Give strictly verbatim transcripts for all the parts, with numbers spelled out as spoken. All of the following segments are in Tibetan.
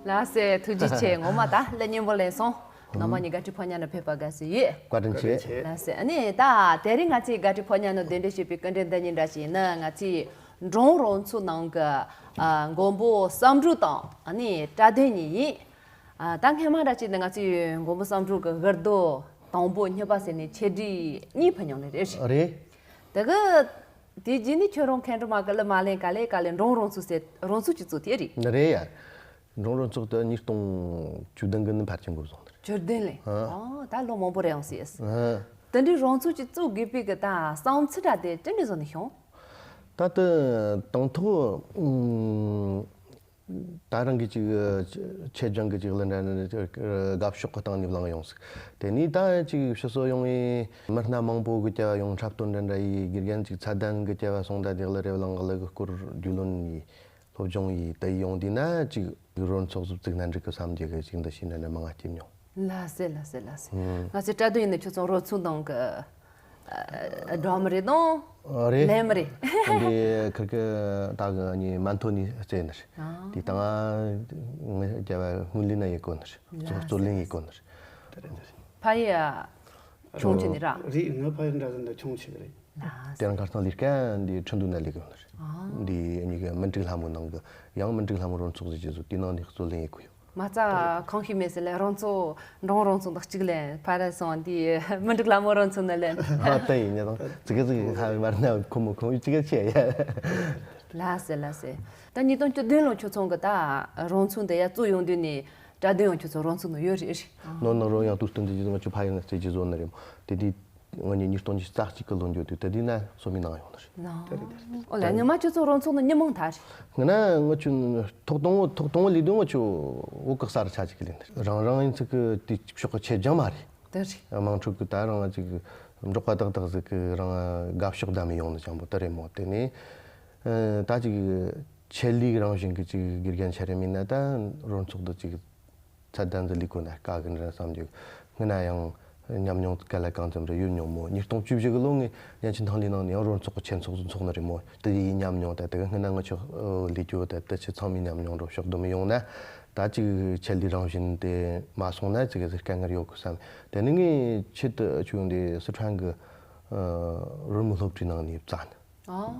ལགས་སེ། ཐུགས་རྗེ་ཆེ། ངོ་མ་ད་ལན་སྙན་པོ་ལེན་སོང་། རྣམ་པ་གཉིས་དགའ་སྤྲོའི་ཕོ་ཉ་ནང་ཕེབས་པར་དགའ་བསུ་ཡོད། བཀའ་དྲིན་ཆེ། ལགས་སེ། ཨ་ནི་ད་དེ་རིང་ང་ཚོས་དགའ་སྤྲོའི་ཕོ་ཉ་ནང་གདན་འདྲེན་བྱས་པའི་སྐུ་མགྲོན་བདག་ཉིད་འདྲ་ཞིག་ཡིན་ན། ང་ཚོས་འབྲོང་རོང་ཚོ་ནང་གི་ཨ་མགོན་པོ་བསམ་འགྲུབ་དང་ཨ་ནི་བཀྲ་དོན་གཉིས་ཡིན། ཨ་ད་སྔས་མ་འདྲ་བྱས་ན་ང་ཚོས་མགོན་པོ་བསམ་འགྲུབ་ཀྱི་འུར་རྡོ་དང་པོ་གཉིས་པ་ཟེར་ནས་ཆེད་སྒྲིག་གཉིས་ཕུལ་མྱོང་ནི་རེད། རེད། དེ་གི་དེ་རྗེས་ནས་ཁྱོད་རང་མཁན་སྒྲོལ་མ་གི་གླུ་མ་ལེན་ག་ལེ་ག་ལེ་འབྲོང་རོང་ཚོ་ཟེར་རོང་ཚོ་གཅིག་བཙུགས་དེ་རེད། ནི་རེད་ཡ། འབྲོང་རོང་ཚོ་དེ་ཉིས་སྟོང་བཅུ་བདུན་གི་ནི་ཕར་ཆེན་པོར་བཟུང་ནི་རེད། བཅུ་བདུན་ལས། ཨ། ཨོ་ད་ལོ་མང་པོ་རེད་ཡོང་སྲིད། ཨ། དེ་འདྲའི་རོང་ཚོ་གཅིག་བཙུགས་དགོས་པའི་གི་ད་བསམ་ཚུལ་འདྲ་དེ་ཅི་འདྲ་བཟོ་ནས་བྱུང་། ད་དེ་དང་ཐོག་ཨུམ། ད་རང་གི་ཅིག་ཆེད་སྦྱོང་གི་ཅིག་གླུ་འདྲ་ནི་དགའ་ཕྱོགས་ཀྱི་སྟེང་ནས་བླངས་ཡོང་ཟིག་དེ་ནས་ད་ཅིག་ཕྱི་སོ་ཡོང་བའི་མི་སྣ་མང་པོ་གི་སྐྱེ་བ་ཡོང་། འཁྲབ་སྟོན་འདྲ་འདྲ་ཡི་དགེ་རྒན་ཅིག་ཚད་ལྡན་གི་སྐྱེ་བ་སོང་། ད་དེ་གླུ་རེ་བླངས། གླུ་གི་སྐོར་རྒྱུས་ལོན་ཡི་སློབ་སྦྱོང་ཡི་དེ་ཡོང་དུས་ན་ཅིག་རོང་ཚོ་ཟིག་བཙུགས་ན་འགྲིག་གི་བསམ་རྒྱུ་གི་ཅིག་འདུ་ཤེས་འདྲ་འདྲ་མང་ང་སྐྱེས་མྱོང་། ལགས་སེ་ལགས་སེ་ལགས་སེ། ང་ཚོའི་བཀྲ་དོན་ཡིན་ན་ཁྱོད་ཚོ་རོང་ཚོ་ནང་གི་ཨ་སྒྲོལ་མ་རེད་དང་། རེད། ལེན་མ་རེད། འདི་ཁིར་གི་ད་གི་ནི་མ་མཐོ་ནི་རྩེ་ནི་རེད། ཨ། དེ་དང་ང་རྒྱ་བ་སྔོན་ལི་ན་ཡི་གོ་ནི་རེད། ལགས་རྩོད་ལེན་ཡི་གོ་ནི་རེད། ཕ་ཡི་ཨ་ཆུང་ཆུང་ནི་ར། རེད། ང་ཕ་ཡི་འདྲ་ཟིན་ད་ཆུང་ཆེ་གི་རེད། ལགས། དེ་རིང་ཁ་སང་ལས་ཀ་འདི་ཁྲིན་ཏུ་ན་ལས་གི་ཡོད་ནི་རེད། ཨ། འདི་གཉིས་ཀ་མི་འགྲིག་ལྷ་མོ་ནང་གི་ཡང་མི་འགྲིག་ལྷ་མོ་རོང་ཚོགས་ཟེར་གྱི་བཟོ་དེ་ནང་ནས་རྩོད་ལེན་ཡི་གོ་ཡོད། མ་རྩ་གང་ཤེས་མེད་ཟེར་ལས་རང་ཚོ་འབྲོང་རང་ཚོ་འདི་གཅིག་ལས་ཕ་ར་སོང་འདི་མི་འགྲིག་ལ་མོ་རང་ཚོ་ནི་ལས། ཨ་ད་ཡིན་ཉ་དང་ཙི་གེ་ཙི་གེ་ཁ་མར་ན་ཁོ་མོ་ཁོང་ཡུ་ཙི་གེ་ཆེ་ཡ། ལ་སེ་ལ་སེ། ད་ཉིས་སྟོང་བཅུ་བདུན་ལོ་ཁྱོད་ཚོང་གི་ད་རང་ཚོ་འདི་ཡ་གཙོ་ཡོང་དུས་ནས་གྲྭ་བདུན་ཡང་ཁྱོད་ཚོ་རང་ཚོ་ནི་ཡོད་རེད། ནོ་ནོ་རོ་ཡང་དུས་སྟོན་འདི་ཇི་ཙམ་ཁྱོད་ཕ་ཡིན་ན་རྩེ་ཇི་བཟོ་ནི་རེད་མོ་དེ་དུས། ང་གཉིས་ཉིས་སྟོང་ཉི་ཤུ་རྩ་གཅིག་གི་ལོ་འགྱོ་དུས་དེ་དུས་ན་སོ་མི་ནང་ཡོང་ནི་རེད། ནང་། ཨོ་ལ་ཉི་མ་ཁྱོད་ཚོ་རང་ཚོགས་ནི་ཉི་མང་ཐལ་རེད། ང་ན་ང་ཆུ་ཐོག་དང་བོ་ཐོག་དང་བོ་ལས་དུས་ང་ཆུ་བོད་གི་གསར་ཆ་གཅིག་གི་ལས་འདི་རང་རང་ཡིན་ཚིག་གི་དུས་ཕྱོགས་གི་ཆེད་ཀྱང་མ་རེད། དེ་རེད། དམངས་ཁྲོད་གི་ད་རང་ཅིག་འབྲོག་པ་དག་དག་ཟིག་གི་རང་དགའ་ཕྱོགས་བདམས་ཡོང་ནི་ཅང་པོ་དེ་རེད་མོ། དེ་ནས་ད་ཅིག་ཆེད་ལས་རང་བཞིན་གི་ཅིག་དགེ་རྒན་ཆ་རེ་མིན་ན་ད་རང་ཚོགས་འདི་ཅིག་ཚད་ལྡན་དུ་ལས་དགོས་ན་དཀའ་གི་འདྲ་བསམ་རྒྱུ། སྔོན་ན་ཡང་ཉམས་མྱོང་ག་ལ་གང་ཙམ་རེ་ཡོད་མྱོང་མོད། ཉིས་སྟོང་བཅུ་བཞི་གི་ལོ་ངས་ཉན་ཆིན་ཐང་ལི་ནང་ནས་ཡང་རོལ་ཚོགས་ཀྱི་ཆེད་ཚོགས་སུ་འཚོགས་ནི་རེད་མོད། དེ་ཡི་ཉམས་མྱོང་དང་དེ་གི་སྔོན་ན་ང་ཆོ་ལས་རྒྱུ་དང་དེ་ཆེ་ཚང་མའི་ཉམས་མྱོང་རོ་ཕྱོགས་བསྡོམས་ཡོང་ན་ད་ཅིག་ཆེད་ལས་རང་བཞིན་དེ་མ་སོང་ན་ཅིག་གི་དཀའ་ངལ་ཡོད་གི་བསམ། དེ་ནི་ངས་ཆེད་དུ་ཆུ་ཡོང་དེ་སི་ཁྲོན་གི་རོལ་མོ་སློབ་གྲྭའི་ནང་ནས་བཙལ་ནི། ཨོ།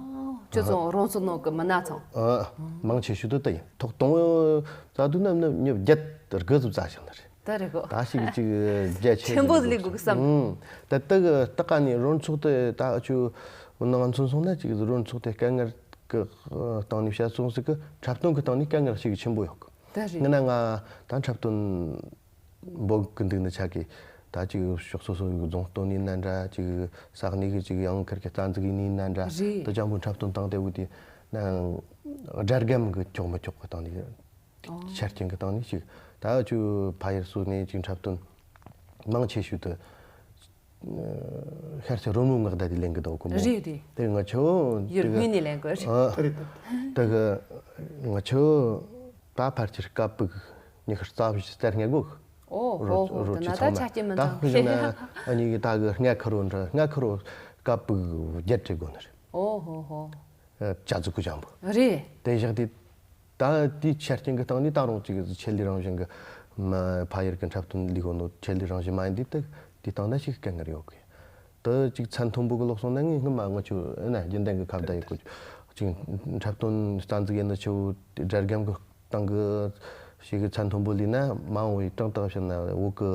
ཁྱོད་ཚོ་རོང་ཚོ་ནང་གི་མི་སྣ་ཚང་། ཨ། མང་ཆེ་ཤོས་དེ་ད་ཡིན། ཐོག་དང་བོ་བཙལ་དུས་ན་ནི་མྱི་བརྒྱད་དགུ་ཙམ་བཙལ་བཞག་ནི་རེད། ད་རེད་གོ། ད་ཞིག་ཅིག་རྒྱ་ཆེ་ཆེན་པོ་ཟིག་ལས་དགོས་གི་བསམ། ཨང་། ད་ལྟ་གི་ལྟ་ག་ནས་རོང་ཚོགས་དེ་ད་ཨ་ཆུ་ནང་ཚུན་སོང་ན་ཅིག་རོང་ཚོགས་དེ་དཀའ་ངལ་གི་སྟེང་ནས་བཤད་སོང་ཟིག་གི་འཁྲབ་སྟོན་གི་སྟེང་ནས་དཀའ་ངལ་ཞིག་ཆེན་པོ་ཡོད་གི། ད་རེད། ངི་ན་ང་ད་འཁྲབ་སྟོན། འབོད་གི་འདུག་ནི་ཆ་གི། ད་ཅིག་ཕྱོགས་སོ་སོ་གི་རྫོང་སྟོན་ཡིན་ན་འདྲ། ཅིག་ས་གནས་གི་ཅིག་ཡང་ཁེར་གི་རྩ་འཛུགས་ཡིན་ན་འདྲ། རེད། ད་ཅང་པོ་འཁྲབ་སྟོན་བཏང་སྟེ་བུ་དེ་ན་སྒྲ་སྒམ་གི་ཆོག་མི་ཆོག་གི་སྟེང་ནས། ཨོ། ཆ་རྐྱེན་གི་སྟེང་ནས་ཅིག་ད་ཅིག་ཕ་ཡུལ་སོ་ནས་ཅིག་འཁྲབ་སྟོན་མང་ཆེ་ཤོས་དུ་ཤར་སེ་རོལ་མོ་ངག་ད་དེ་ལེན་གི་འདུག་གོ་མོ། རེད་རེད། དེ་ང་ཆོ་ཡུལ་དངོས་ནས་ལེན་དགོས་རེད། ཨ། དེ་གི་ང་ཆོ་ད་ཕལ་ཆེར་སྐབས་བུ་ཉི་ཤུ་རྩ་བཞི་རྩ་ལྔ་གོ། ཨོ་ཧོ་ཧོ། རོ་དེ་ན་ད་ཆ་རྐྱེན་མི་ད་འདང་། ཁོ་ན་ཨ་ནི་ད་གི་ལྔ་ཁ་རོ་འདྲ། ལྔ་ཁ་རོ་སྐབས་བུ་བརྒྱད་རེ་དགོས་ནི་རེད། ཨོ་ཧོ་ཧོ། ཨ། ཅ་ཙུ་ཀུ་ཅང་པོ། རེད། དེ་བཞག་དེ་ད་དེའི་ཆ་རྐྱེན་གི་སྟེང་ནས་ད་རུང་ཅིག་ཆེད་ལས་རང་བཞིན་གི་མ་ཕ་ཡུལ་གི་འཁྲབ་སྟོན་ལས་གོ་ནོ་ཆེད་ལས་རང་བཞིན་མ་ཡིན་དེ་ད་དེ་སྟེང་ན་ཞིག་དཀའ་ངལ་ཡོད་གི། ད་ཅིག་ཚད་མཐོན་པོ་གི་ལོག་སོང་ན་ངས་སྔོན་མ་ང་ཆོ་ཨེ་ན་རྒྱུན་ལྡན་གི་ཁ་བརྡ་ཡི་གོ། ཅིག་འཁྲབ་སྟོན་རྩ་འཛུགས་ཡིན་ན་ཆོ་སྒྲ་སྒམ་གི་སྟེང་གི་ཞིག་གི་ཚད་མཐོན་པོ་ལས་ན་མ་འོངས་པའི་དྲང་ཐག་བཤད་ན་བོད་གི་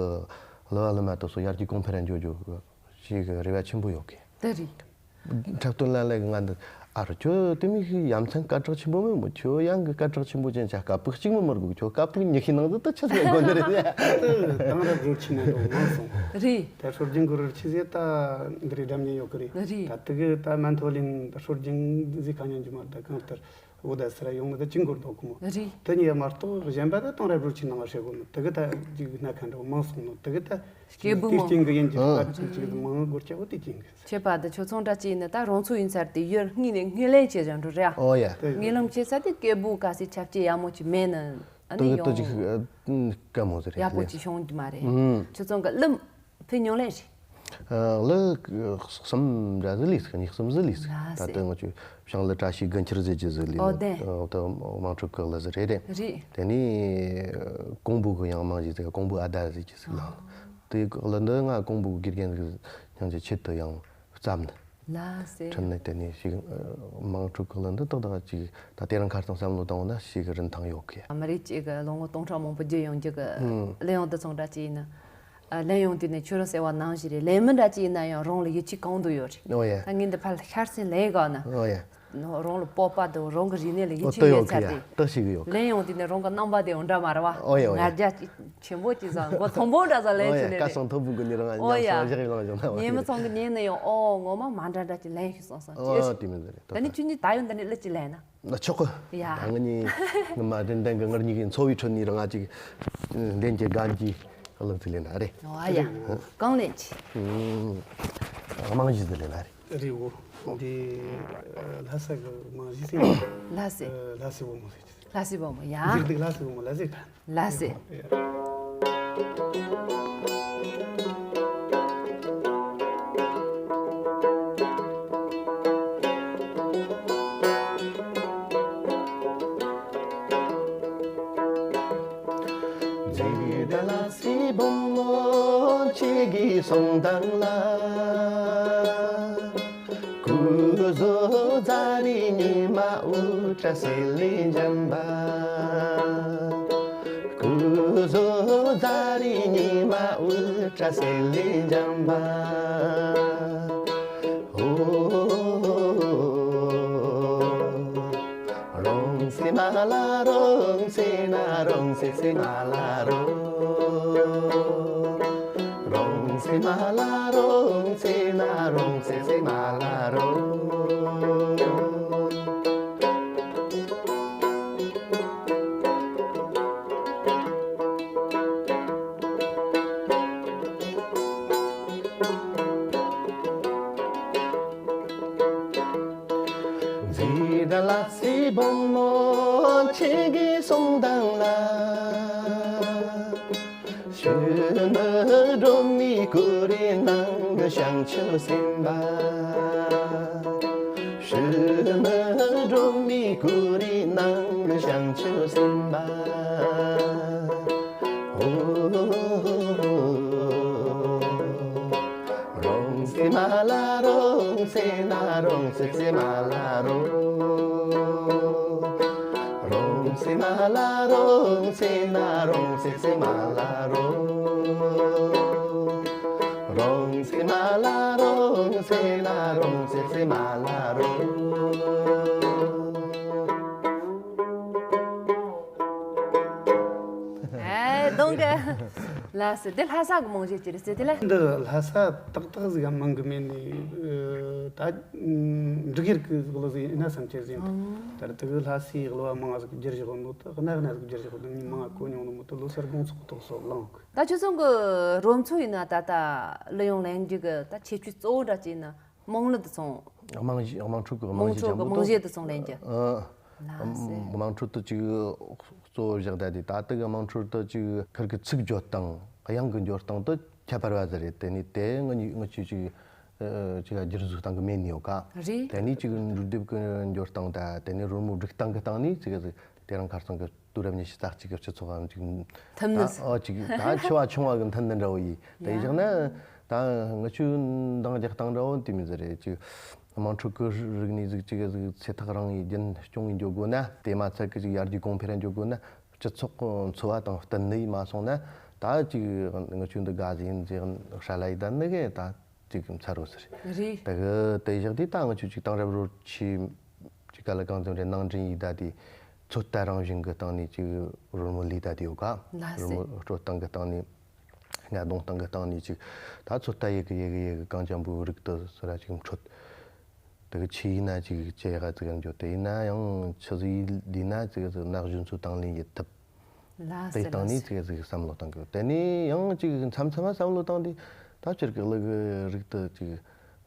གླུ་བ་གླུ་མ་དེ་ཚོ་ཡར་རྒྱས་གོང་འཕེལ་ར་འགྱོ་རྒྱུ་གི་ཞིག་གི་རེ་བ་ཆེན་པོ་ཡོད་གི། དེ་རེད། འཁྲབ་སྟོན་ལ་ལ་ང་འདི་ ཨ་རོ། ཁྱོད་དེ་མིན་ཞིག་ཡ་མཚན་སྐད་གྲགས་ཆེན་པོ་མིན་མོ། ཁྱོད་ཡང་གི་སྐད་གྲགས་ཆེན་པོ་ཅན་ཆ་སྐད་པགས་གཅིག་མིན་མི་དགོས། ཁྱོད་སྐད་པགས་ཉི་ཤུ་ནང་དུ་ད་ཆི་ཟིག་དགོས་ནི་རེད་ཡ། དེ་དེང་རབས་རིག་ཆེན་མོ་འདྲ་མང་སོང་། རེད། ད་སྲོལ་རྒྱུན་གི་རུ་ཆི་ཟེར་ད་འདི་རེད་སྒྲ་སྙན་ཡོད་གི་རེད། རེད། ད་དེ་གི་ད་མན་ཐོ་ལིན་ད་སྲོལ་རྒྱུན་ཟིག་ཁ་ཉན་རྒྱུ་མ་རེད། ད་གང་ལྟར་འོ་ད་སི་ར་ཡོང་ནི་ད་ཅི་འགོར་འདུག་གི་མོ། རེད། དེ་གཉིས་མ་གཏོགས་གཞན་པ་ད་དེང་རབས་རུ་ཆེན་ནང་ང་བཤད་དགོས་ནི། དེ་གི་ད་ཅིག་སྣ་ཁ་འདྲ་མང་སོང་ནི། དེ་གི་ད་སྐད་འབོད་དེ་མང་རྐྱེན་གི་ཡིན་གྱི་ཨ། ད་ཅིག་མང་སྒོར་སྐྱ་བོ་དེ་རྐྱེན་གི། ཁྱེད་པ་འདི་ཁྱོད་ཚོང་འདྲ་ཅིག་ཡིན་ན་ད་རོང་ཚོ་ཡིན་ཚར་དེ་ཡུལ་སྔོན་ནས་སྔོན་ལེན་བྱེད་བཞག་འགྲོ་རེད་ཨ། ཨོ་ཡ། སྔོན་ལམ་བྱེད་ས་དེ་སྐད་འབོད་ག་སེ་ཆབ་ཅིག་ཡག་མོ་ཅིག་མེད་ན་ཨ་ནི་ཏོག་ཏོག་ཅིག་ཡོང་དཀའ་མོ་ཟེར་ཡག་པོ་རེད། ཅིག་བྱུང་གི་མ་རེད། ཨུམ། ཁྱོད་ཚོང་གི་གླུ་ཕུ་ཉུང་ལེན་རེད། ཨ། གླུ་གསུམ་འདྲ་ཟིག་ལས་ཟིག་གཉིས་གསུམ་ཟིག་ལས་ཟིག་ད་ལྟ་ང་ཚོས་བྱང་གླུ་བཀྲ་ཤིས་དགུན་ཆར་ཟེར་གྱི་ཟིག་ལས། ཨོ་དེ། ཨ། ད་དམངས་ཁྲོད་གི་གླུ་ཟིག་རེད་དེ། རེད། དེ་ནས་ཀོང་པོ་གི་ཡང་རྨང་གཞི་ཟིག་ཀོང་པོ་ཨ་ད་ཟེར་གྱི་ཟིག་ལ། དེ་གི་གླུ་འདི་ང་ཀོང་པོ་གི་དགེ་རྒན་ཟིག་སྙིང་རྗེ་ཆེད་དུ་ཡང་བརྩམས་ནས། ལགས་སེ། ཁྲིད་ནས་དེ་ནས་ཞིག་དམངས་ཁྲོད་གི་གླུ་འདི་ཏག་ཏག་ཅིག་ད་དེ་རིང་ཁ་སང་བསམ་བློ་བཏང་བ་ན་ཞིག་རིན་ཐང་ཡོད་གི། མི་རིགས་གཅིག་གི་ལོ་ངོ་སྟོང་ཕྲག་མང་པོ་བརྒྱུད་ཡོང་རྒྱུ་གི་ཨུམ། གླུ་དབྱངས་འདི་ཚོང་འདྲ་ཅིག་ཡིན་ན། ཨ། ལེན་ཡོང་དུས་ནས་ཁྱོད་རང་ཟེར་བ་ནང་བཞིན་རེད། ལེན་མི་འདྲ་ཅིག་ཡིན་ན་ཡང་རང་ལ་ཡིད་ཆེས་གང་དུ་ཡོད་རེད། ཨོ་ཡ། ད་ངས་འདི་ཕར་ཤར་སེང་ལེན་གོ་ན། ཨོ་ཡ། རང་ལ་སྤོབས་པ་དང་རང་གི་རིག་གནས་ལ་ཡིད་ཆེས་ཡོད་ཚར་དེ། ལེན་ཡོང་དུས་ནས་རང་གི་རྣམ་པ་དེ་འདྲ་མ་རེད་བ། ཨོ་ཡ་ཨོ་ཡ། ང་རྒྱལ་ཆེན་པོ་ཅིག་བཟང་མགོ་མཐོན་པོ་འདྲ་ཟིག་ལེན་ཨོ་ཡ། བྱས་ནས་སྐད་རེད། གསང་མཐོ་པོ་གི་ནི་རང་ཨོ་ཉམས་ཡ། སོང་བཞག་ཡོང་བཞག་ན་བ་ཉན་མི་ཚང་གི་ཉན་ནས་ཡང་ཨོ་ངོ་མ་མ་འདྲ་འདྲ་ཅིག་ལེན་ཤི་སོང་སོང་ཅེས། ཨོ་དེ་མི་འདྲ་རེད། ད་ནི་ཁྱོད་གཉིས་ད་ཡོད་འདི་ནས་གླུ་ཅིག་ལེན་ན། ན་ཆོག་གི། ཡ། ད་ང་གཉིས་ངི་མ་དྲན་དྲན་གི་ངར་གཉིས་ཀྱི་འཚོ་བའི་ཁྲོད་ནས་རང་ང་ཅིག་ལེན་གྱི་གན་གྱི་གླུ་ཚིག་ལེན་ན་རེད། ཨོ་ཡ། གང་ལེན་ཅི། ཨུམ། རྨང་གཞི་ཟིག་ལེན་ན་རེད། རེད་འོ། འདི་ལྷ་ས་གི་རྨང་གཞི་ཟིག་ལྷ་སེ། ལྷ་སེ་བུ་མོ་ཟེར། ལྷ་སེ་བུ་མོ་ཡ། འཇིག་སྡུག་ལྷ་སེ་བུ་མོ་ལ་ཟེར། ལྷ་སེ། འཇིག་སྡུག་ལྷ་སེ་བུ་མོ་ཁྱེད་ཀྱི་གསུང་དང་ལ། སྐུ་གཟུགས་རྫ་རི་ཉི་མ་འུར་སྒྲ་སེ་ལེ་འཇམ་པ། སྐུ་གཟུགས་རྫ་རི་ཉི་མ་འུར་སྒྲ་སེ་ལེ་འཇམ་པ། ཨོ། རོང་སེ་མ་ལ་རོང་སེ་ན་རོང་སེ་སེ་མ་ལ་རོ། རོང་སེ་མ་ལ་རོང་སེ་ན་རོང་སེ་སེ་མ་ལ་རོ། འཇིག་སྡུག་ལྷ་སེ་བུ་མོ་ཁྱེད་ཀྱི་གསུང་དང་ལ། ཤུལ་མི་སྒྲོལ་མའི་སྐུ་རུས་ནང་གི་བྱང་ཆུབ་སེམས་དཔའ། ཤུལ་མི་སྒྲོལ་མའི་སྐུ་རུས་ནང་གི་བྱང་ཆུབ་སེམས་དཔའ། ཨོ། རོང་སེ་མ་ལ་རོང་སེ་ན་རོང་སེ་སེ་མ་ལ་རོ། རོང་སེ་མ་ལ་རོང་སེ་ན་རོང་སེ་སེ་མ་ལ་རོ། རོང་སེ་མ་ལ་རོང་སེ་ན་རོང་སེ་སེ་མ་ལ་རོ། ཨེ་གདོང་གི། ལགས་སོ། དེ་ལྷ་ས་གི་རྨང་གཞི་ཅི་རེད་ཟེར་དེ་ལ། འདི་ལྷ་ས་ཏག་ཏག་ཟིག་ག་མང་གི་མེད་ནི། ཨ། ད་འབྲུག་ཡུལ་གི་གླུ་ཟིག་ཡིན་ན་བསམ་ཁྱེར་ཟིན་འདུག་ད་དེ་གི་ལྷ་སའི་གླུ་བ་མང་ཟིག་བསྒྱུར་བཞག་ནོ་ད་གནའ་གནའ་ཟིག་བསྒྱུར་བཞག་ནོ་ད་ངས་མང་གོ་མྱོང་ནོ་མོ་ད་ལོ་སར་དགོང་ཚོགས་ཐོག་སོགས་ལངས་གི། ད་ཁྱོད་ཚང་གི་རོང་ཚོ་ཡིན་ན་ད་ལྟ་གླུ་དབྱངས་ལེན་རྒྱུ་གི་ད་ཁྱད་ཆོས་གཙོ་བོ་འདྲ་ཅིག་ཡིན་ན། དམངས་གླུ་དེ་ཚོ། དམངས་གཞས། དམངས་ཁྲོད་ཀྱི་དམངས་གཞས་ཅན་པོ་དང་། དམངས་གཞས་དེ་ཚོ་ལེན་རྒྱུ། ཨ། ལགས་སེ། དམངས་ཁྲོད་དུ་ཅིག་གཙོ་བོ་བཞག་བསྡད་དེ། ད་ལྟ་གི་དམངས་ཁྲོད་དུ་ཅིག་ཁུར་གི་ཚིག་སྦྱོར་སྟངས། དབྱངས་ཀྱི་འགྱོ་སྟངས་དེ་ཁྱད་པར་བ་ཟིག་རེད། དེ་ནས་དེ་ངི་ངི་ཅིག་ཅིག་ཨ། ཅིག་བསྒྱུར་བཅོས་བཏང་གི་མེད་ནི་ཡོད་ཀ། རེད། དེ་ནས་ཅིག་འབྲུ་རྡེབ་ཀྱི་འགྱོ་སྟངས་དང་། དེ་ནས་རོལ་མོ་སྒྲིག་སྟངས་ཀྱི་སྟེང་ནས་ཅིག་དེ་རིང་ཁ་སང་གི་དུས་རབས་ཉི་ཤུ་རྩ་གཅིག་གི་སྤྱི་ཚོགས་ཀྱི་ཅིག་མཐུན་ནི། ཨ། ཅིག་ད་ཆེ་བ་ཆུང་བ་གི་མཐུན་ནི་འདྲ་བོ་ཡིན། དེ་ཡ། བཞག་ན་ད་ངི་ཆོས་འདང་རྒྱག་སྟངས་འདྲ་བོ་དེ་མོ་ཟིག་རེད། ཅིག་དམངས་ཁྲོད་ཀྱི་རིག་གནས་ཟིག་ཅིག་ཟིག་ཚེ་ཐག་རིང་བའི་རྒྱུན་སྐྱོང་གི་འགྱོ་དགོས་ན། དེ་མ་ཚད་ཀྱི་ཅིག་ཡར་རྒྱས་གོང་འཕེལ་འགྱོ་དགོས་ན། སྤྱི་ཚོགས་འཚོ་བ་དང་བསྟུན་ནས་མ་སོང་ན། ད་ཅིག་ངི་ཆོས་འདི་དགའ་ཟིག་ཡིན་ཟིག་ཧྲ་ལ་ཡི་ད་ནི་གི་ད། ཅིག་མཚར་རོ་ཟེར། རེད། ད་གི་དེ་བཞག་དུས་ད་ང་ཆོས་ཅིག་དེང་རབས་རོལ་ཆས་ཅིག་ག་ལ་གང་འཚམ་རེ་ནང་འདྲེན་ཡེད་ད་དེ་ཚོད་ལྟ་རང་བཞིན་གི་སྟེང་ནས་ཅིག་རོལ་མོ་ལས་ད་དེ་ཡོད་ག་ལ་རོལ་སྲིད། མོ་སྤྲོད་སྟངས་གི་སྟེང་ནས། རྔ་རྡུང་སྟངས་ཀྱི་སྟེང་ནས་ཅིག་ད་ཚོད་ལྟ་ཡེ་གི་ཡེ་གི་ཡེ་གི་གངས་ཅན་པོའི་རིགས་དེ་ཚོ་ར་ཅིག་འཕྲོད། དེ་གི་ཆི་ཡིན་ན་ཅིག་ཅི་ཡག་ག་ཅིག་ཡང་འགྱོ། དེ་ཡིན་ན་ཡང་ཆི་ཟིག་ཡིན་ན་ཅིག་ཟིག་ན་གཞོན་ཚོ་དང་ལེན་ཡེད་ཐུབ། ལ་དེ་སེ་སྟེང་ལ་ནས་སེ། ཅིག་ཟིག་བསམ་བློ་བཏང་གི། དེ་ནས་ཡང་ཅིག་མཚམས་མཚམས་མ་བསམ་བློ་བཏང་དུས་ད་སྤྱིར་གི་གླུ་གི་རིགས་དེ་ཅིག་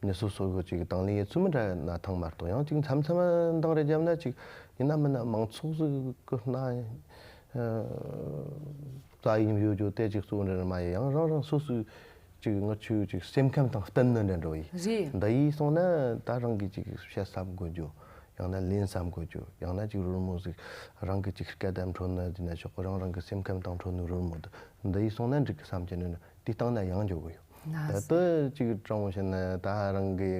མྱི་སོ་སོ་གི་ཅིག་དང་ལེན་ཡེད་ཚུལ་མི་འདྲ་ན་ཐང་མ་གཏོགས། ཡང་ཅིག་མཚམས་མཚམས་མ་འདང་རེ་བརྒྱབ་ན་ཅིག་ཡིན་ན་མིན་ན་མང་ཚོགས་ཟིག་གི་སྣ། རྩ་ཡིན་ཡོད་རྒྱུ་དེ་ཅིག་གཙོ་བོ་འདྲ་མ་ཡིན། ཡང་རང་རང་སོ་སོའི་ཅིག་ང་ཆོས་ཅིག་སེམས་ཁམས་དང་བསྟུན་ནི་འདྲ་འགྲོ་ཡིན། རེད། འདི་ཡིན་སོང་ན་ད་རང་གིས་ཅིག་བཤད་བསམ་དགོས་རྒྱུ། ཡང་ན་ལེན་བསམ་དགོས་རྒྱུ། ཡང་ན་ཅིག་རོལ་མོ་ཟིག་རང་གི་ཅིག་སྐད་དང་འཕྲོད་ནི་ཡིན་ན་ཆོག་གི། རང་རང་གི་སེམས་ཁམས་དང་འཕྲོད་ནི་རོལ་མོ་འདི་འདི་ཡིན་སོང་ན་འགྲིག་གི་བསམ་གྱི་ནི་དེ་སྟེང་ན་ཡང་འགྱོ་གི་ཡོད། ན་ད་སེ། དེ་ཅིག་དྲང་བཤད་ན་ད་རང་གི་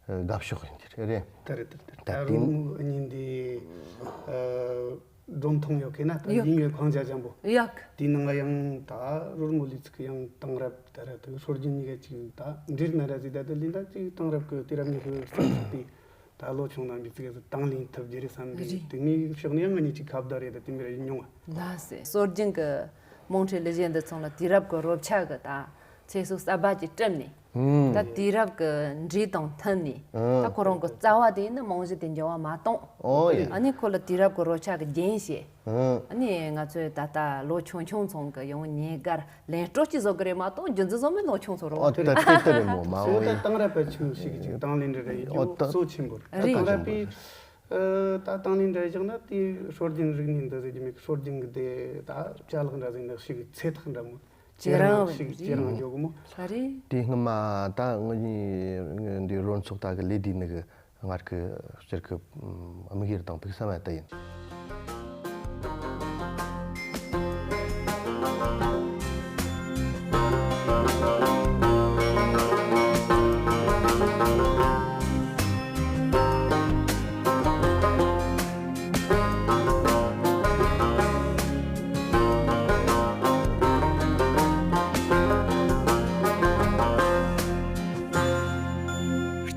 དགའ་ཕྱོགས་ཡིན་གྱི་རེད། ད་རེད། ད་རེད། ད་ད་དེ་རོལ་མོ་གཉིས་འདི། སྒྲོམ་མཐོང་ཡོད་མཁན་ན་ད་ཡོད། ཡིན་ཡོད་ཁང་ཆ་ཅན་པོ། ཡག་དེའི་ནང་ཡང་ད་རོལ་མོ་ལས་ཚིག་ཡང་དེང་རབས་ད་ར་དེ་སྲོལ་རྒྱུན་གཉིས་ཀ་ཅིག་ད་འདྲེས་ན་ར་ཟིག་ད་དེ་ལས་ད་ཅིག་དེང་རབས་ཀྱི་དུས་རབས་ཉི་ཤུ་རྩ་གཅིག་པའི་ད་ལོ་ཆུང་ན་མི་ཚིག་ག་དང་ལེན་ཐུབ་རྒྱུ་རེད་བསམ་པའི། རེད། དེ་ངའི་ཕྱོགས་ནས་ཡང་ང་གཉིས་ཅིག་ཁ་བརྡ་རེད། ད་དེ་མི་ར་ཡིན་མྱོང་བ། ལ་སེ། སྲོལ་རྒྱུན་གྱི་རྨོངས་ཁྲིད་ལེ་ཞན་འདི་ཚང་ལ་དུས་རབས་ཀྱི་རོལ་ཆ་གི་ད་ཚེ་སྲོག་གསར་པ་ཅིག་བསྐྲུན་ནས། ཨང་། ད་དུས་རབས་ཀྱི་འགྲོས་དང་མཐུན་ནས། ཨང་། ད་ཁོ་རང་གི་རྩ་བ་དེ་ནི་རྨང་གཞི་དེ་འགྱུར་བ་མ་གཏོང་། ཨོ་ཡ། ཨ་ནི་ཁོ་ལ་དུས་རབས་ཀྱི་རོལ་ཆ་གི་རྒྱན་བྱས། ཨང་། ཨ་ནི་ང་ཚོས་ད་ལྟ་ལོ་ཆུང་ཆུང་ཚང་གི་ཡང་ཉེ་སྒར་ལེན་སྤྲོ་སྐྱིད་བཟོ་གི་རེད་མ་གཏོགས་རྒྱུ་མཚན་བཟོ་མེད། ལོ་ཆུང་ཚོ་རོ། ཨོ་ད་དེ་ལྟར་རེད་མོ། མ་འོ་ཡ། ད་དེང་རབས་པ་ཆུང་ཞིག་ཅིག་དང་ལེན་འདྲ་རེད། ཨོ་ད་གཙོ་ཆེན་པོ་རེད། རེད། ད་དེང་རབས་པའི། ཨ། ད་དང་ལེན་འདྲ་བཞག་ན་དེ་སྲོལ་རྒྱུན་རིག་གནས་འདི་ཟེར་གྱི་མེད། སྲོལ་རྒྱུན་གྱི་དེ་ད་ཅ་ལག་འདྲ་ཟེར་ན་ཞིག་ཚེ་ཐག་འདྲ་མོ། ཁྱེད་རང་ཞིག་ཁྱེད་རང་འཇོག་གི་མོ། ཨ་རེད། དེ་སྔ་མ་ད་ངོ་གཉིས་འདི་རོལ་ཚོགས་ད་གི་ལས་དེ་ནི་གི་སྔར་གི་སྤྱིར་གི་དམིགས་ཡུལ་དང་ཕུགས་བསམ་ཡ་ད་ཡིན།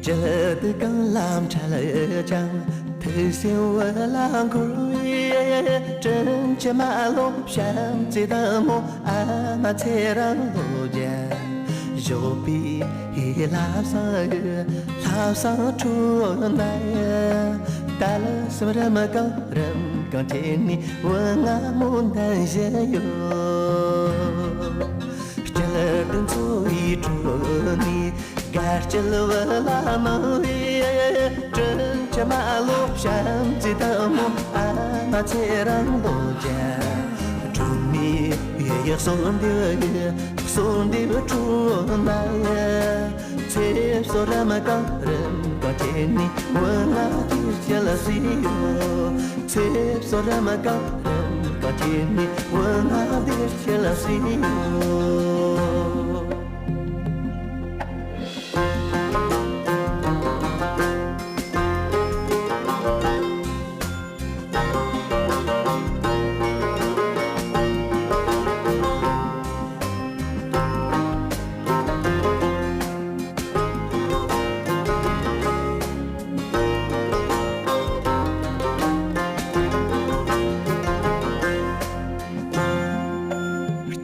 སྐྱིད་སྡུག་གང་ལ་འཕྲད་ཀྱང་། ཐུགས་སེམས་འོད་ལ་འཁོར་བའི། དྲིན་གྱིས་མ་རློབས་བྱམས་བརྩེ་དང་མོ། ཨ་མ་ཚེ་རིང་ལོ་བརྒྱ། ཞོགས་པའི་ལྷ་བསང་ལྷ་བསང་འཕྲོ་ན། ད་ལ་སེམས་རིམ་གང་རིམ་གང་དྲན་ནས། འོད་ལྔ་མོ་འདོན་བཞིན་ཡོད། སྐྱིད་སྡུག་འཚོ་བའི་ཁྲོད་ནས། དགའ་སྐྱིད་བུ་ལ་མང་བའི། དྲིན་གྱིས་མ་རློབས་བྱམས་བརྩེ་དང་མོ། ཨ་མ་ཚེ་རིང་ལོ་བརྒྱ། སྒྲོན་མེ་ཡི་གསོལ་འདེབས་གསོལ་འདེབས་འཕྲོ་ན། ཚེ་སྲོག་རིམ་གང་རིམ་གང་དྲན་ནས། འོད་ལྔ་དེ་སྐྱེལ་སྲིད་ཡོད། ཚེ་སྲོག་རིམ་གང་རིམ་གང་དྲན་ནས། འོད་ལྔ་དེ་སྐྱེལ་སྲིད་ཡོད།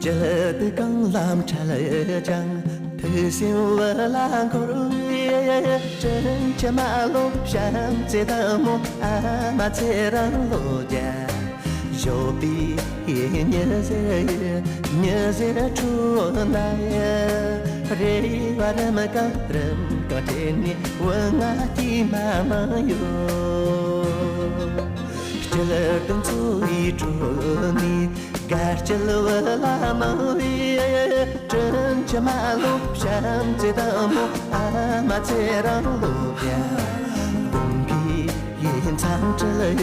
སྐྱིད་སྡུག་གང་ལ་འཕྲད་ཀྱང་། ཐུགས་སེམས་འོད་ལ་འཁོར་བའི། དྲིན་གྱིས་མ་རློབས་བྱམས་བརྩེ་དང་མོ། ཨ་མ་ཚེ་རིང་ལོ་བརྒྱ། ཞོགས་པའི་ཉི་ཟེར་ཉི་ཟེར་འཕྲོ་ན། རེ་བ་རིམ་གང་རིམ་གང་དྲན་ནས། འོད་ལྔ་དཀྱུས་མ་མང་ཡོད། སྐྱིད་སྡུག་འཚོ་བའི་ཁྲོད་ནས། དགའ་སྐྱིད་བུ་ལ་མང་བའི། དྲིན་གྱིས་མ་རློབས་བྱམས་བརྩེ་དང་མོ། ཨ་མ་ཚེ་རིང་ལོ་བརྒྱ། དགུན་ཁའི་མཚམས་སྤྲིན་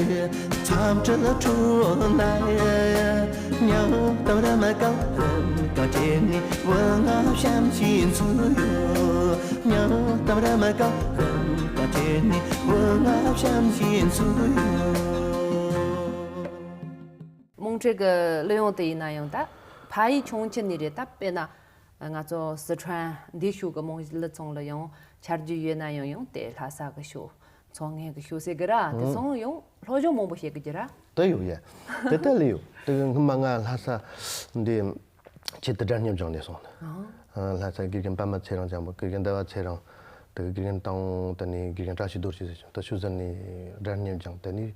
མཚམས་སྤྲིན་འཕྲོ་ན། སྙིང་གཏམ་རིམ་གང་རིམ་གང་དྲན་ནས། འོད་ལྔ་བྱམས་ཤིང་འཚོ་ཡོད། སྙིང་གཏམ་རིམ་གང་རིམ་གང་དྲན་ནས། འོད་ལྔ་བྱམས་ཤིང་འཚོ་ཡོད། རྨོངས་ཁྲིད་ཀྱི་གླུ་དབྱངས་དེ་ཡིན་ན་ཡང་ད་ཕ་ཡུལ་ཆུང་ཆུང་ནས་རེད། ད་དཔེར་ན་ ང་ཚོ་སི་ཁྲོན་འདི་ཤུག་གི་རྨང་གཞི་ལ་ཚོང་ལ་ཡང་ཆ་རྒྱུས་ཡོད་ན་ཡང་ཡང་དེ་ལྷ་ས་གི་ཤུག་ཚོང་ངན་གི་ཤུག་ཟེར་གི་ར་དེ་ཚོང་ཡང་སློབ་སྦྱོང་མང་པོ་བྱེད་གི་ར། དེ་ཡོད་ཡ། དེ་ལྟ་ལས་ཡོད། དེ་གི་སྔོན་མ་ང་ལྷ་ས་འདི་ཆེད་དུ་སྒྲ་སྙན་སྦྱངས་ནས་སོང་ནས། ལྷ་ས་དགེ་རྒན་པདྨ་ཚེ་རིང་ཅང་པོ་དགེ་རྒན་ཟླ་བ་ཚེ་རིང་། དེ་གི་དགེ་རྒན་དང་དེ་ནས་དགེ་རྒན་བཀྲ་ཤིས་རྡོ་རྗེ་ཟེར་ཅང་དེ་ཤུག་ཟར་ནས་སྒྲ་སྙན་སྦྱངས། དེ་ནས་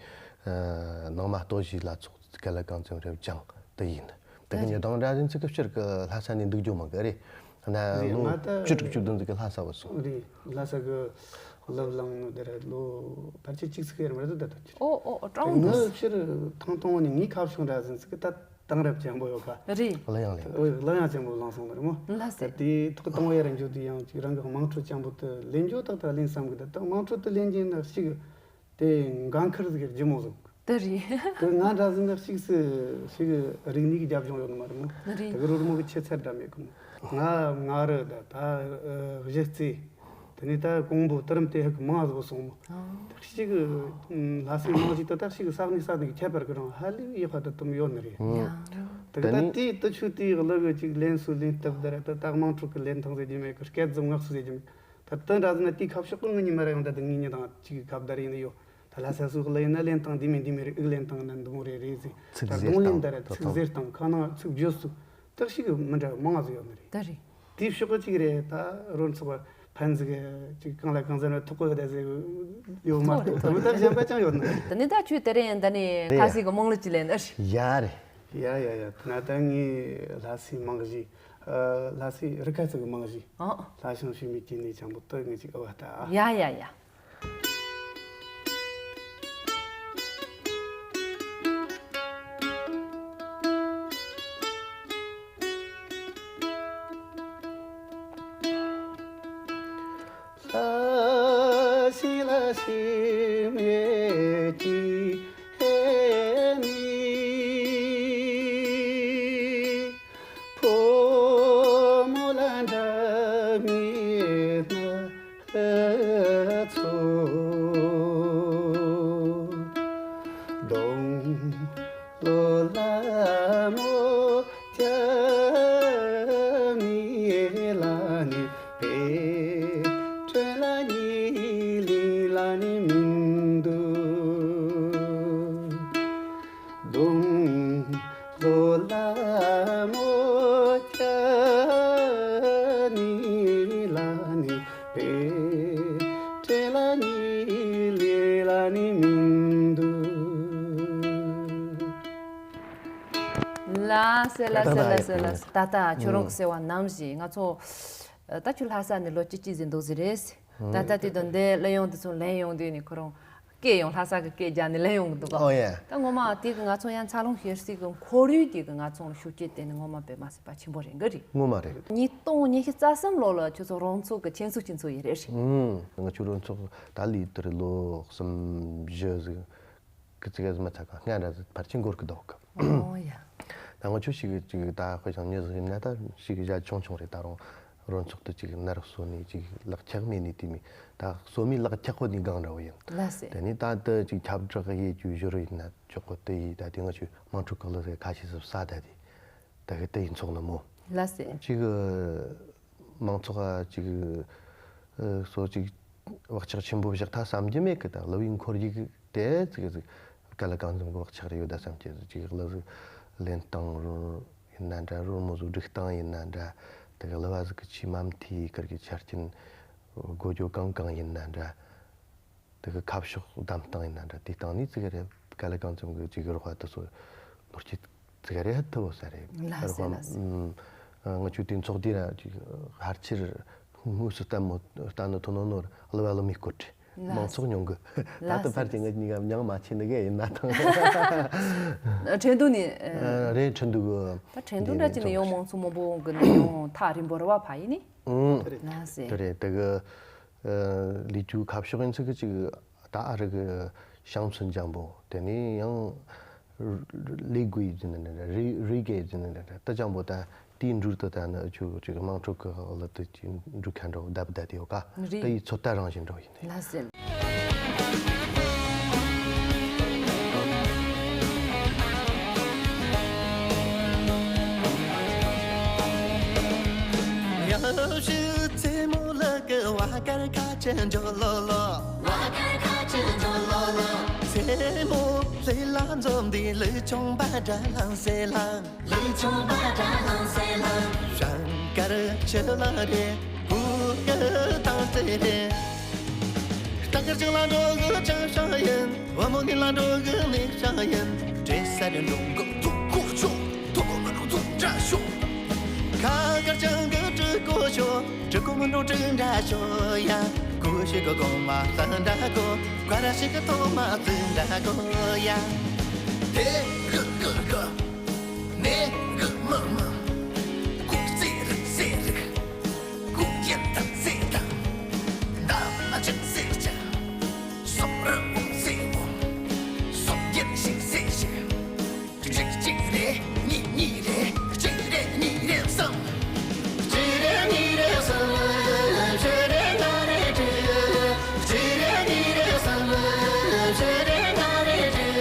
ནང་མ་སྟོད་གཞས་ལ་ཚོགས་ག་ལ་གང་འཚམ་རེ་སྦྱངས་དེ་ཡིན། དེ་གི་ཉི་དང་འདྲ་ཟིན་ཚིག་གི་སྤྱིར་གི་ལྷ་ས་ནས་འདུག་རྒྱུ་མང་གི་རེད། ན་རེད། ལོ་ང་ད་བཅུ་དྲུག་བཅུ་བདུན་ཙམ་གི་ལྷ་ས་བ་སོང་། རེད། ལྷ་ས་གི་བློ་བླངས་ནོ་དེ་ར་ལོ་ཕལ་ཆེར་གཅིག་ཙམ་ཡར་མར་དུ་ད་ད་ཁྱེར། ཨོ་ཨོ་ཨོ་ཀྲང་ང་དུ་སྤྱིར་ཐང་ཐང་ནས་ངའི་ཁ་ཕྱོགས་འདྲ་ཟིན་ཚིག་གི་ད་དེང་རབས་ཅན་པོ་ཡོད་ཁ། རེད། གླུ་དབྱངས་ལེན། ཨོ་གླུ་དབྱངས་ཅན་པོ་བླངས་སོང་ནི་རེད་མོ། ལ་ད་སེ། དེ་ཐོག་གཏོང་བའི་རང་རྒྱུ་དེ་ཡང་ཅིག་རང་གི་དམངས་ཁྲོད་ཅན་པོ་དེ་ལེན་རྒྱུ་ཏག་ཏག་ལེན་བསམ་གི་ད་ད་དམངས་ཁྲོད་དུ་ལེན་རྒྱུ་ན་གཅིག་དེ་འགན་ཁུར་ཟིག་གི་ལྗིད་མོ་ཟིག་དེ་རེད། དེ་ང་འདྲ་ཟིག་ན་གཅིག་སི་ཞིག་རིག་གནས་ཀྱི་རྒྱབ་ལྗོངས་ཡོད་ནི་མ་རེད་མོ། རེད། དེ་གི་རོལ་མོ་གི་ཆེ་ཚད་འདྲ་མེད་གི་མོ། ང་ང་རི་ད་ད་གཞི་རྩེ། དེ་ནས་ད་ཀོང་པོ་དུ་རིམ་དེ་ཧ་གི་མང་ཟིག་སོང་མོ། ཨ། ད་གཅིག་གི་ལྷ་སའི་རྨང་གཞི་དེ་ད་གཅིག་གི་ས་གནས་ས་གནས་ཀྱི་ཁྱད་པར་གི་རང་ཧ་ལས་ཡག་པ་དེ་དུམ་ཡོད་ནི་རེད། ཡ། དེ་གི་ད་དེ་ནས་དེ་ཆུ་དེའི་གླུ་གི་ཅིག་ལེན་སུ་ལེན་སྟབས་དེ་ར་ད་ད་དམངས་ཁྲོད་གི་ལེན་ཐང་ཟེར་རྒྱུ་མེད་གི་སྐད་ཟིག་ངག་སུ་ཟེར་རྒྱུ་མེད། ད་དེ་འདྲ་ཟིག་ན་དེའི་ཁ་ཕྱོགས་ཀུན་ངི་ཉི་མ་ར་ཡང་ད་དེ་ངེད་གཉིས་དང་གཅིག་གི་ཁ་བརྡ་རེད་ཡིན་ཡོད། ད་ལྷ་ས་སུ་གླུ་ཡིན་ན་ལེན་སྟངས་འདི་མིན་འདི་མིན་རེད། ཨུག་ལེན་སྟངས་ན་འདི་མོ་རེད་རེད་ཟེར། ཚིག་ད་ཟེར་རྡུང་ལེན་སྟངས་ད་ར་ད་ཚིག་ད་ཟེར་སྟངས་ཁ་ནང་ཚིག་བརྗོད་སུ་ད་ཞིག་མི་འདྲ་མང་ང་ཟིག་ཡོད་ནི་རེད། ད་རེད། དེའི་ཕྱོགས་གཅིག་རེད། ད་རོལ་ཚོགས་པ་ཕན་ཟིག་ཅིག་གང་ལ་གང་འཛིན་ཐོག་གོ་ད་ཟེར་ཡོད་མ་གཏོགས་ད་མི་ད་གཞན་པ་ཅང་ཡོད་ནི་རེད། ད་ནི་ད་ཁྱོད་དེ་རིང་ད་ནི་རེད་ཡ། ཁ་སིག་གི་རྨོངས་གླུ་ཅིག་ལེན་ཨ་ཤི། ཡ་རེད། ཡ་ཡ་ཡ། ད་ན་ད་ངའི་ལྷ་སའི་རྨང་གཞི། ཨ། ལྷ་སའི་རི་ཁ་ཚུགས་ཀྱི་རྨང་གཞི། ཨ། ལྷ་ཞང་ཞུས་མི་སྐྱེ་གནས་ཆེན་པོ་ཏི་ངེད་ཅིག་ཨ་བ་ལྟ། ཡ་ཡ་ཡ། ལྷ་ཞིང་ལྷ་ཞིང་མེད་ཀྱི་ཧེ་ནི། ཕོ་མོ་ལ་འདྲ་མེད་ན་ཚོ། སྡོང་ལོ་ལ་མོ་ཅག་ནི་ལ་ནི་པེ་ཏྲེ་ལ་ནི་ལི་ལ་ནི་མིན་འདུག་སྡོང་ལོ་ལ་མོ་ཅག་ནི་ལ་ནི་པེ་ཏྲེ་ལ་ནི་ལི་ལ་ནི་མིན་འདུག་ལ་སེ་ལ་སེ་ལ་སེ་ལ་སེ། ད་ལྟ་ཁྱོད་རང་གི་ཟེར་བ་ནམ་ཞིག་ང་ཚོ་ད་ཁྱོད་ལྷ་ས་ནས་ལོ་བཅུ་གཅིག་ཟིན་འདུག་ཟེར་རེད། ད་ལྟ་དེ་དང་འདི་གླུ་དབྱངས་དེ་ཚོ་ལེན་ཡོང་དུས་ནས་ཁོ་རང་སྐད་ཡང་ལྷ་ས་གི་སྐད་རྒྱག་ནས་ལེན་ཡོང་གི་འདུག་ག་ཨོ་ཡ། ད་ངོ་མ་དེ་གི་ང་ཚོ་ཡང་འཚར་ལོངས་བྱེད་སའི་གི་ཁོར་ཡུག་དེ་གི་ང་ཚོ་ལ་ཤུགས་རྐྱེན་དེ་ནི་ངོ་མ་དཔེ་མ་སྲིད་པ་ཆེན་པོ་རེད་གི་རེད། ངོ་མ་རེད། ཉིས་སྟོང་ཉི་ཤུ་རྩ་གསུམ་ལོ་ལ་ཁྱོད་ཚོ་རོང་ཚོ་གི་ཆེན་ཚོགས་ཆེན་ཚོགས་ཡིན་རེད་ཧྲི། ཨུམ། ང་ཚོ་རོང་ཚོ་ད་ལོ་དེར་ལོ་གསུམ་བཞི་ཟིག་གི་ཙི་ག་ཟི་མ་ཚ་གང་སྔ་འདྲ་ཟི་ཕར་ཕྱིན་འགོར་གི་འདུག་གི་ཨོ་ཡ། ད་ང་ཆོ་ཞིག་གི་ཅིག་ད་དཔེ་ཞང་ཉི་ཟི་ཡིན་ན་ད་ཞིག་གི་ཞག་ཆུང་ཆུང་རེད། ད་རུང་རོང་ཚོགས་དུ་ཅིག་ནར་གསོ་ནས་ཅིག་ལག་ཆགས་མེད་ནས་དེ་མི་ད་གསོ་མི་ལག་ཆགས་ཁོ་ནི་གང་འདྲ་བོ་ཡིན། ལ་སེ། དེ་ནི་ད་ད་ཅིག་ཁྱབ་བསྒྲགས་ཡེ་རྒྱུ་བཞུར་ཡིན་ན་ཆོག་གོ་དེ་ཡིས་ད་དེ་ང་ཆོ་དམངས་ཁྲོད་ཁག་ལ་ཟེ་ཁ་ཤས་སུ་ས་ད་དེ་ད་གི་དེ་ཡིན་ཚོགས་ནི་མོ། ལ་སེ། ཅིག་མང་ཚོགས་ཅིག་སོ་ཅིག་བག་ཆགས་ཆེན་པོ་བཞག་ཐལ་བསམ་རྒྱུ་མེད་གི་ད་གླུ་བའི་ཁོར་ཡུག་དེ་ཅིག་ཅིག་ག་ལ་གང་འཛོམས་གི་བག་ཆགས་རེ་ཡོད་ད་བསམ་གྱི་ཅིག་གླུ་ལེན་སྟངས་རོལ་ཡིན་ན་འདྲ་རོལ་མོ་ཟིག་སྒྲིག་སྟངས་ཡིན་ན་འདྲ་དེ་གི་གླུ་བ་ཟིག་གི་ཆེས་མ་མཐའི་ཁར་གི་ཆ་རྐྱེན་དགོས་རྒྱུ་གང་གང་ཡིན་ན་འདྲ། དེ་གི་ཁ་ཕྱོགས་བདམས་སྟངས་ཡིན་ན་འདྲ་དེ་སྟེང་ནས་ཙི་གེ་རེ་ག་ལེ་གང་འཚམ་གི་ཅིག་རོགས་པ་དེ་ཚོ་ནོར་གྱི་ཙི་གེ་རེ་ཧ་ཐུ་བོ་ས་རེད། ལ་སེ་རོགས་པ་ལ་སེ། ཨུམ། ང་ཆོས་དེ་ཚོགས་དེ་ར་ཅིག་ཕལ་ཆེར་དངོས་སུ་ལྟད་མོ་ལྟ་ནི་ཐོན་ནོ་ནོར་གླུ་བ་གླུ་མི་སྐོར་རེད། ལ་མང་ཚོགས་ཉུང་གི་ད་ལྟ་ཕལ་ཆེར་ང་གཉིས་ཀ་མྱང་མ་ཆེ་ནི་གེ་ཡིན་ན་ཐང་། ཁྲེན་ཏུ་ནི་རེད་ཁྲེན་ཏུ་གི་ད་ཁྲེན་ཏུ་འདྲ་ཅི་ནི་ཡོང་མང་ཚོགས་མང་པོ་གི་ནི་ཡོང་ཐག་རིང་པོ་རེ་བ་ཕ་ཡིན་ནི། ལ་སེ། དེ་རེད་དེ་གི་ལི་ཅུ་ཁ་ཕྱོགས་ཡིན་ཚིག་གི་ཅིག་ད་ཨ་རི་གི་ཤང་ཚུན་ལྗང་པོ་དེ་ནས་ཡང་ལི་གུའི་ཡིན་ན་རི་རི་གེ་ཡིན་ན་ད་ལྗང་པོ་ད་དེའི་འགྲུལ་དུ་ད་ནི་ཆུ་ཅིག་དམངས་ཁྲོད་གི་ལི་དུ་ཅིག་འགྲུལ་ཁ་འགྲོ་བདབ་བདབ་དེ་ཡོད་ཀ་རེད། དེ་ཡི་ཚོད་ལྟ་རང་བཞིན་འགྲོ་ཡིན་ལ་སེ། དཀར་ཁ་ཆེ་འཇོ་ལོ་ལོ། ཝ་དཀར་ཁ་ཆེ་འཇོ་ལོ་ལོ། སེ་མོ་ལྷས་ལ་འཛོམས་འདི་ལུས་ཆུང་པ་དགྲ་ལྷང་སེ་ལྷང་། ལུས་ཆུང་པ་དགྲ་ལྷང་སེ་ལྷང་། ཞང་དཀར་ཆེ་ལ་རེ་བུ་ག་དང་ཙེ་རེ། སྟག་དཀར་ཅང་ལ་འགྲོ་གི་ཅང་ཤང་ཡིན། བུ་མོ་ནི་ལ་འགྲོ་གི་ནི་ཤང་ཡིན། བྲེ་ས་རེ་འགྲོ་གི་ཐུག་གོ་ཤོ། ཐུག་གོ་མི་འགྲོ་ཐུག་འདྲ་ཤོ། ཁ་དཀར་ཅང་གི་དྲུ་གོ་ཤོ། དྲུ་གོ་མི་འགྲོ་དྲུ་འདྲ་ཤོ་ཡ། ཀུ་ཤི་གི་གོང་མ་ས་འདྲ་གོ། ཀ་ར་ཤི་གི་ཐོག་མ་ཙི་འདྲ་གོ་ཡ། དེ་གི་གི་གི། ནེ་གི་མི་མི། ཀུ་ཙེ་རི་ཙེ་རི། ཀུ་ཡན་དང་ཙེ་དང་། ད་མ་ཅང་ཙེ་ཅང་། སོང་རི་འོང་ཙེ་འོང་། སོང་ཡན་ཞིག་ཙེ་ཞིག། གཅིག་གཅིག་རེ་གཉིས་གཉིས་རེ། གཅིག་རེ་གཉིས་རེ་གསུམ། གཅིག་རེ་གཉིས་རེ་གསུམ། བཞི་རེ་ལྔ་རེ་དྲུག་གཅིག་རེ་གཉིས་རེ་གསུམ། བཞི་རེ་ལྔ་རེ་དྲུག་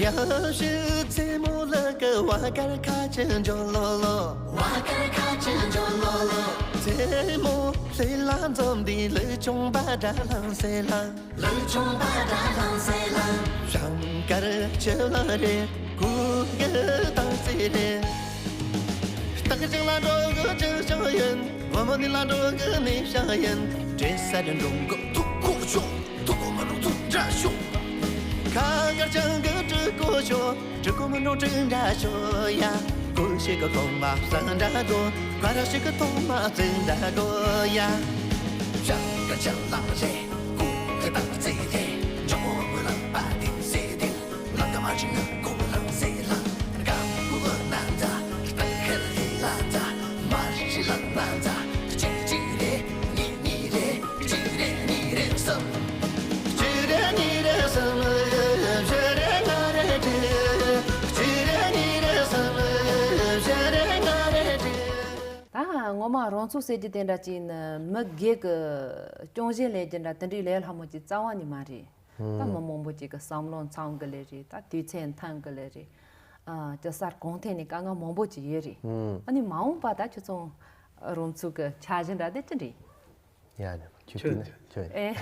ཡ་ཤི་ཚེ་མོ་ལ་ག་ཝ་དཀར་ཁ་ཆེ་འཇོ་ལོ་ལོ། ཝ་དཀར་ཁ་ཆེ་འཇོ་ལོ་ལོ། ཚེ་མོ་ལྷས་ལ་འཛོམས་འདི་ལུས་ཆུང་པ་དགྲ་ལྷང་སེ་ལྷང་། ལུས་ཆུང་པ་དགྲ་ལྷང་སེ་ལྷང་། ཞང་དཀར་ཆེ་ལ་རེ་ཀུ་གི་དང་ཙེ་རེ། སྟག་ཅང་ལ་འགྲོ་གི་ཅང་ཤང་ཡིན། བུ་མོ་ནི་ལ་འགྲོ་གི་ནི་ཤང་ཡིན། བྲེ་ས་རེ་འགྲོ་གི་ཐུག་གོ་ཤོ། ཐུག་གོ་མི་འགྲོ་ཐུག་འདྲ་ཤོ། ཁ་དཀར་ཅང་གི་དྲུ་གོ་ཤོ། དྲུ་གོ་མི་འགྲོ་དྲུ་འདྲ་ཤོ་ཡ། ཀུ་ཤི་གི་གོང་མ་ས་འདྲ་གོ། ཀ་ར་ཤི་གི་ཐོག་མ་ཙི་འདྲ་གོ་ཡ། ཞང་དཀར་ཅང་ལང་རེ། ཀུ་གི་དང་ཙེ་རེ། འཇོ་མོ་མི་ལང་པ་དིང་སེ་དིང་། ལ་ཀ་མ་ཅི་ང་ཀོ་ལང་སེ་ལང་། ཀ་ཀུ་ལ་ན་ཛ། སྟག་ཁེ་ལི་ལ་ཛ། མ་ཅི་ལ་ན་ཛ། གཅིག་གཅིག་རེ། གཉིས་གཉིས་རེ། གཅིག་རེ་གཉིས་རེ་གསུམ། གཅིག་རེ་གཉིས་རེ་གསུམ། བཞི་རེ་ལྔ་རེ་དྲུག་གཅིག་རེ་གཉིས་རེ་གསུམ། བཞི་རེ་ལྔ་རེ་དྲུག་ད་ངོ་མ་རང་ཚུགས་ཟེར་རྒྱུ་དེ་འདྲ་ཅིག་ནི་མི་སྒེར་གི་སྐྱོན་བཞེས་ལས་རྒྱུ་འདྲ་དེ་འདྲའི་ལས་སླ་མོ་ཅིག་རྩ་བ་ནས་མ་རེད། ད་མི་མང་པོ་ཅིག་གི་བསམ་བློ་འཚང་གི་ལས་རེད། ད་དུས་ཚོད་འཐེན་གི་ལས་རེད། ཨ་ཅི་སར་གོང་འཐེན་ནས་དཀའ་ངལ་མང་པོ་ཅིག་ཡོད་རེད། ཨ་ནི་མ་འོངས་པ་ད་ཁྱོད་ཚོ་རང་ཚུགས་གི་འཆར་གཞི་འདྲ་དེ་ཅི་འདྲ་ཡིན། ཡ་ནི་ཁྱོད་ཁྱོད་དེ་ནི་ཁྱོད་ཨེ།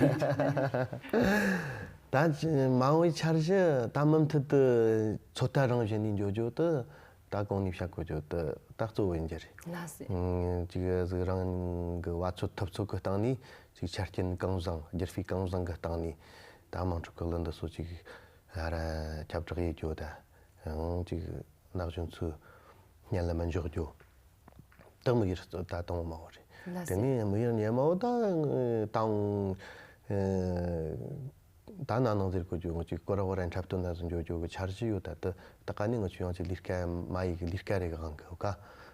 ད་མ་འོངས་པའི་འཆར་གཞི་ད་མུ་མཐུད་དུ་ཚོད་ལྟ་རང་བཞིན་ནས་འགྱོ་རྒྱུ་དེ། ད་གོང་ནས་བཤད་དགོས་རྒྱུ་དེ་ད་གཙོ་བོ་ཡིན་རྒྱུ་རེད། ལགས་སེ། ཨང་། ཅིག་གཟིག་རང་གི་བ་ཚོད་ཐུབ་ཚོད་ཀྱི་སྟེང་ནས་ཅིག་ཆ་རྐྱེན་གང་བཟང་། རྒྱུ་སྤུས་གང་བཟང་གི་སྟེང་ནས་ད་དམངས་ཁྲོད་ཀྱི་གླུ་འདི་ཚོ་ཅིག་ཨ་ར་ཁྱབ་བསྒྲགས་ཡེད་རྒྱུ་དང་། ཡང་ཅིག་ན་གཞོན་ཚོའི་སྙན་ལ་མི་འཇོག་རྒྱུ་དེ་དམིགས་ཡུལ་ད་དང་པོ་མ་བོ་རེད། ལགས་སེ། དེ་ནས་དམིགས་ཡུལ་གཉིས་མ་བོ་ད་དང་། ད་ན་ནང་ཟེར་དགོས་རྒྱུ་ང་ཅིག་སྐོར་ར་བོ་ར་འཁྲབ་སྟོན་ན་ཟིན་འགྱོ་རྒྱུ་གི་འཆར་གཞི་ཡོད། ད་དེ་ད་ག་ནས་ང་ཆུ་ཡང་ཅིག་ལས་ཀ་མ་ཡིག་ལས་ཀ་རེ་གི་དབང་གི་ཀ་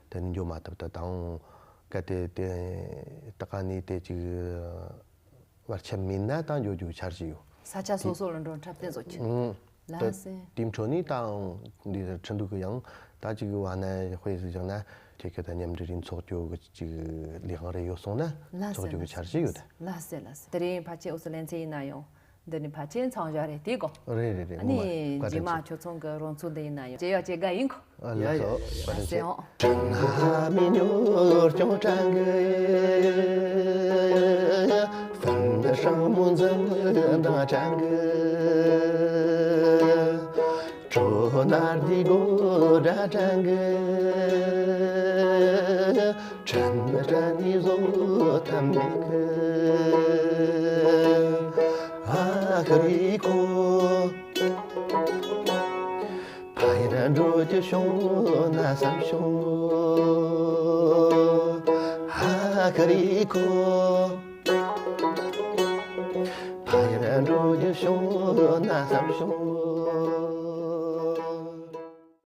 དེ་ནི་འགྱོ་མ་ཐུབ། ད་དང་ག་དེ་དེ་ད་ག་ནས་དེ་ཅིག་བར་ཆད་མིན་ན་ད་འགྱོ་རྒྱུ་གི་འཆར་གཞི་ཡོད། ས་ཆ་སོ་སོ་ལ་འགྲོ་འཁྲབ་སྟོན་བཟོ་རྒྱུ། ཨང་། ལགས་སེ། དེའི་འཕྲོ་ནས་དང་འདི་ཁྲིན་ཏུའུ་གི་ཡང་ད་ཅིག་བ་ན་དཔེ་ཟིག་བཞག་ན་ཁྱེད་ཀྱི་ད་མཉམ་འབྲེལ་རིགས་ཚོགས་རྒྱུ་གི་ཅིག་ལས་དབང་རེ་ཡོད་སོང་ན། ལགས་སེ། ཚོགས་རྒྱུ་གི་འཆར་གཞི་ཡོད། ལགས་སེ། ལགས་སེ། དེ་རིང་ཕལ་ཆེར་འུ་ཚོ་ལེ་ཚན་ཡིན་ན་ཡང་འདི་ནི་ཕལ་ཆེར་མཚམས་བཞག་རེད་དེ་གོ། རེད་རེད་རེད། ཨ་ནི་ངོ་མ་བཀའ་དྲིན་རྗེས་མ་ཆེ། ཁྱོད་ཚོ་གི་རང་ཚུགས་འདི་ཡིན་ན་ཡང་མཇལ་ཡག་བྱེད་དགའ་ཡིན་གོ། ཨ་ལགས་སོ། བཀའ་དྲིན་ཆེ། ལགས་སེ། ཨང་། ཕ་ཡུལ་འགྲོ་རྒྱུ་བྱུང་ན་བསམ་བྱུང་། ཧ་ཀ་རི་ཁོ། ཕ་ཡུལ་འགྲོ་རྒྱུ་བྱུང་ན་བསམ་བྱུང་།